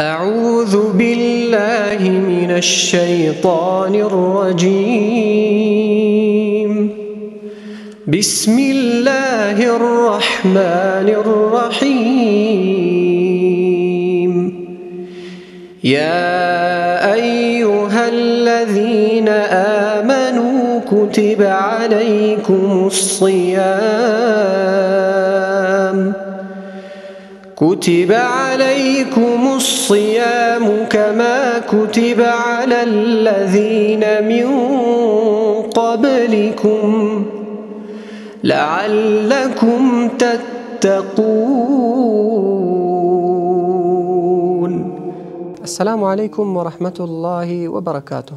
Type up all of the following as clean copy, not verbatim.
أعوذ بالله من الشيطان الرجيم. بسم الله الرحمن الرحيم. يا أيها الذين آمنوا كتب عليكم الصيام كتب عليكم الصيام كما كتب على الذين من قبلكم لعلكم تتقون. السلام علیکم ورحمة الله وبرکاته.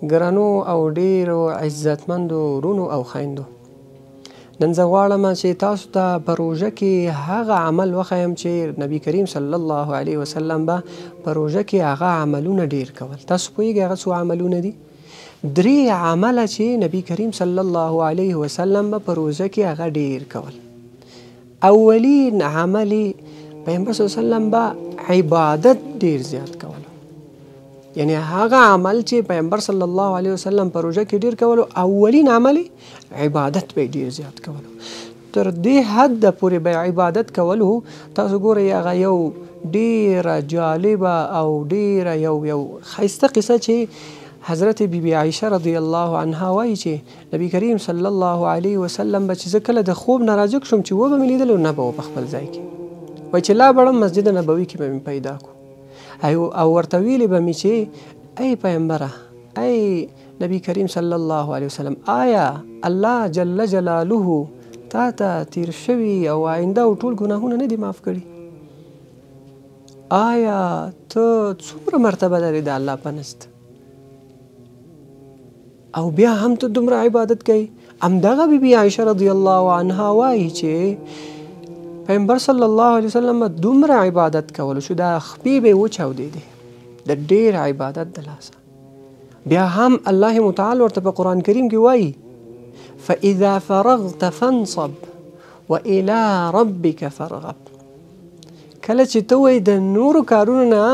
ګرانو او ډیرو عزتمندو ورونو او خویندو، نن زه غواړم چې تاسو ته په روژه کې هغه عمل وښیم چې نبی کریم صلی الله علیه وسلم به په روژه کې هغه عملونه ډیر کول. تاسو پوهېږئ هغه څو عملونه دي؟ درې عمله چې نبی کریم صلی الله علیه وسلم به په روژه کې هغه ډیر کول. اولین عمل پیغمبر صلی الله علیه وسلم به عبادت ډیر زیات کولو، یعنی هغه عمل چې پیغمبر صلی الله علیه وسلم په روژه کې ډیر کولو، اولین عمل عبادت به ډیر زیات کولو. تر دې حد پورې به عبادت کولو. تاسو ګورئ هغه یو ډیره جالبه او ډیره یو ښایسته قصه چې حضرت بی بی عایشه رضی الله عنها وایي چې نبی کریم صلی الله علیه وسلم به چې زه کله د خوب نه راجګ شوم چې وبه مې لیدلو نه به و په خپل ځای کې، وایي چې لا بړم مسجد نبوي کې به مې پیدا کو او ورته ویلي به مې چې ای پیغمبره، ای نبی کریم صلی الله علیه وسلم، آیا الله جل جلاله تا ته تیر شوي او آینده او ټول ګناهونه نه دي معاف کړي؟ آیا ته څومره مرتبه لرې د الله په نزد او بیا هم ته دومره عبادت کوي؟ همدغه بی بی عایشه رضی الله عنها وایي چې پیغمبر صلی الله علیه وسلم دومره عبادت کولو چې دا خپې به یې وچاودېدې د ډېر عبادت د لاسه. بیا هم الله متعال ورته په قرآن کریم کې وایي فإذا فرغت فانصب وإلى ربك فارغب. کله چې ته وایي د نورو کارونو نه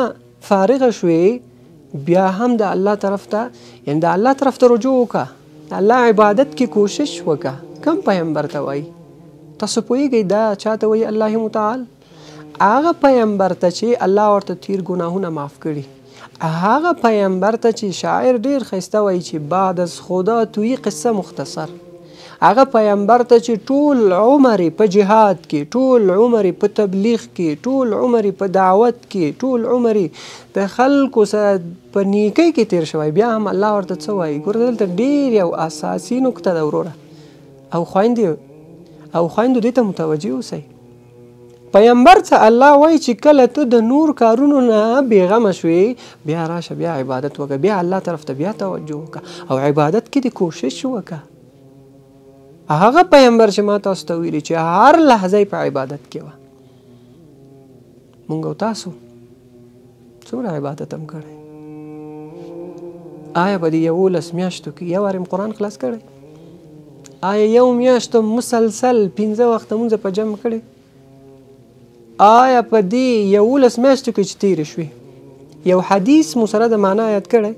فارغه شوې، بیا هم د الله طرف ته، یعنی د الله طرف ته رجوع وکړه، د الله عبادت کې کوشش وکړه. کوم پیغمبر ته وایي؟ تاسو پوهېږئ دا چاته وایي الله متعال؟ هغه پیغمبر ته چې الله ورته تیر ګناهونه معاف کړي، هغه پیغمبر ته چې شاعر ډېر ښایسته وایي چې بعد از خدا تویی قصه مختصر، هغه پیغمبر ته چې ټول عمر په جهاد کې، ټول عمر په تبلیغ کې، ټول عمر په دعوت کې، ټول عمر د خلکو سره په نیکۍ کې تیر شوی، بیا هم الله ورته څه وایي؟ ګوره دلته ډېر یو اساسي نکته ده وروره او خویندې او خویندو، دې ته متوجه اوسئ. پیغمبر ته الله وایي چې کله ته د نور کارونو نه بېغمه شوې، بیا راشه بیا عبادت وکړه، بیا الله طرف ته بیا توجه وکړه او عبادت کې دې کوشش وکړه. هغه پیغمبر چې ما تاسو ته ویلي چې هر لحظه یې په عبادت کې وه، مونږ او تاسو څومره عبادت هم کړی؟ آیا په دې 11 میاشتو کې یو وار هم قرآن خلاص کړی؟ آیا یو میاشت مسلسل 5 وخته مونځ په جمع کړی؟ آیا په دې 11 میاشتو کې چې تېرې شوې یو حدیث مو سره د معنا یاد کړی؟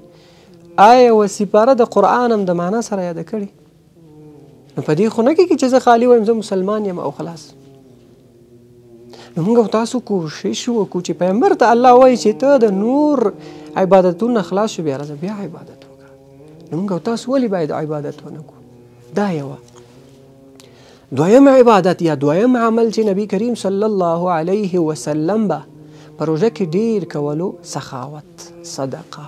آیا یوه سپاره د قرآن هم د معنا سره یاده کړې؟ نو په دې خو نه کېږي چې زه خالي وایم زه مسلمان یم او خلاص. نو موږ او تاسو کوشش وکړو چې پیغمبر ته الله وایي چې ته د نور عبادتونه خلاص شو، بیا راځه بیا عبادت وکړه. نو موږ او تاسو ولې باید عبادت ونه کړو؟ دا یوه. دویم عبادت یا دویم عمل چې نبی کریم صلی الله علیه وسلم به په روژه کې ډیر کولو، سخاوت، صدقه.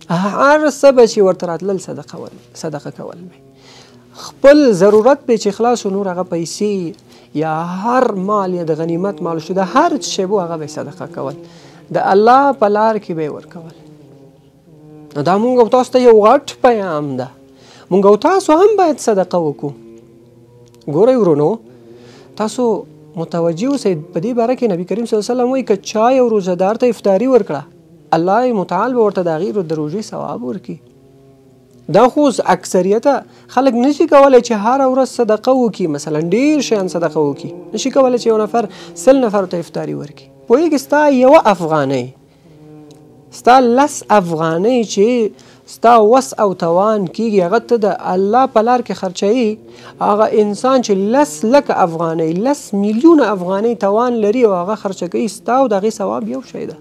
هر څه به چې ورته راتلل صدقه کول به، خپل ضرورت به چې خلاص شو، نور هغه پیسې یا هر مال یا د غنیمت مال شو، د هر څه شی به هغه به صدقه کول، د الله په لار کې به یې ورکول. نو دا مونږ او تاسو ته یو غټ پیام ده، مونږ او تاسو هم باید صدقه وکړو. ګورئ ورونو، تاسو متوجه اوسئ په دې باره کې نبی کریم صلی الله علیه وسلم وایي که چا یو روژهدار ته افطاري ورکړه، الله متعال به ورته د هغې د روژې ثواب ورکړي. دا خو اوس اکثریته خلک نشي کولی چې هره ورځ صدقه وکړي، مثلا ډېر شیان صدقه وکړي، نشي کولی چې یو نفر 100 نفرو ته افطاري ورکړي. پوهېږې ستا یوه افغانۍ، ستا 10 افغانۍ چې ستا وس او توان کېږي هغه ته د الله په لار کې خرچوي، هغه انسان چې 10 لکه افغانۍ، 10 میلیونه افغانۍ توان لري او هغه خرچه کوي، ستا او د هغې ثواب یو شی ده،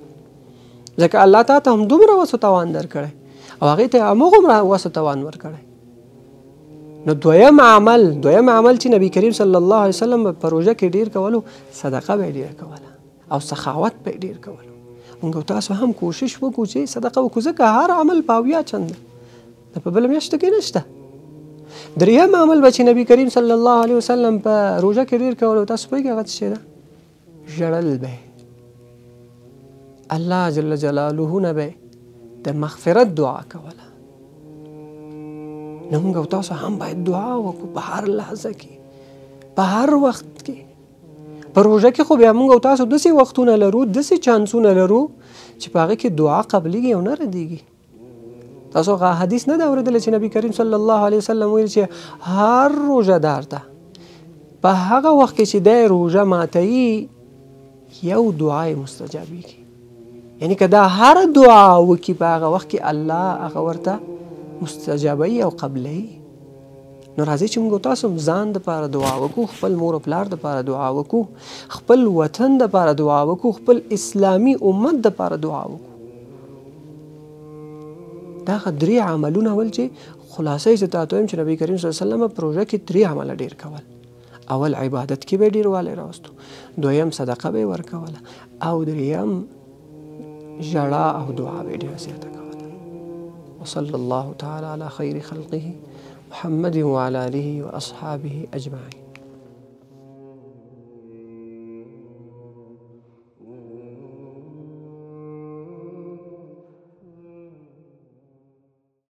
ځکه الله تا ته هم دومره وس او توان درکړی او هغې ته همغومره وس او توان ورکړی. نو دویم عمل چې نبی کریم صلی الله علیه وسلم په روژه کې ډېر کولو، صدقه به یې ډېره کوله او سخاوت به یې ډېر کولو. موږ تاسو هم کوشش وکړو چې صدقه وکړو، ځکه هر عمل په 70 چنده ده، په بله میاشتو کې نشته. دریم عمل به چې نبی کریم صلی الله علیه وسلم په روژه کې ډېر کولو، تاسو پوهېږئ هغه څه شی ده؟ ژړل به. الله جل جلاله نه به د مغفرت دعا کوله. نو موږ تاسو هم باید دعا وکړو په هر لحظه کې، په هر وخت کې. په روژه کې خو بیا موږ او تاسو داسې وختونه لرو، داسې چانسونه لرو چې په هغه کې دعا قبلیږي او نه ردیږي. تاسو هغه حدیث نه ده اورېدلی چې نبی کریم صلی الله علیه وسلم ویل چې هر روژه دار ته په هغه وخت کې چې دی روژه ماتوي یو دعا یې مستجابیږي. یعنی که دا هر دعا وکړي په هغه وخت کې الله هغه ورته مستجابوي او قبلوي. نو راځئ چې موږ تاسو هم ځان دپاره دعا وکړو، خپل مور او پلار دپاره دعا وکړو، خپل وطن دپاره دعا وکړو، خپل اسلامي امت دپاره دعا وکړو. دا هغه درې عملونه ول چې خلاصه یې زه تاته وایم چې نبی کریم صلی الله علیه وسلم په روژه کې درې عمله ډېر کول. اول عبادت کې به یې ډېروالی راوستو، دویم صدقه به یې ورکوله، او دریم ژړا او دعا به یې ډېره زیاته کوله. وصلى الله تعالى على خير خلقه محمد وعلى آله وأصحابه أجمعين.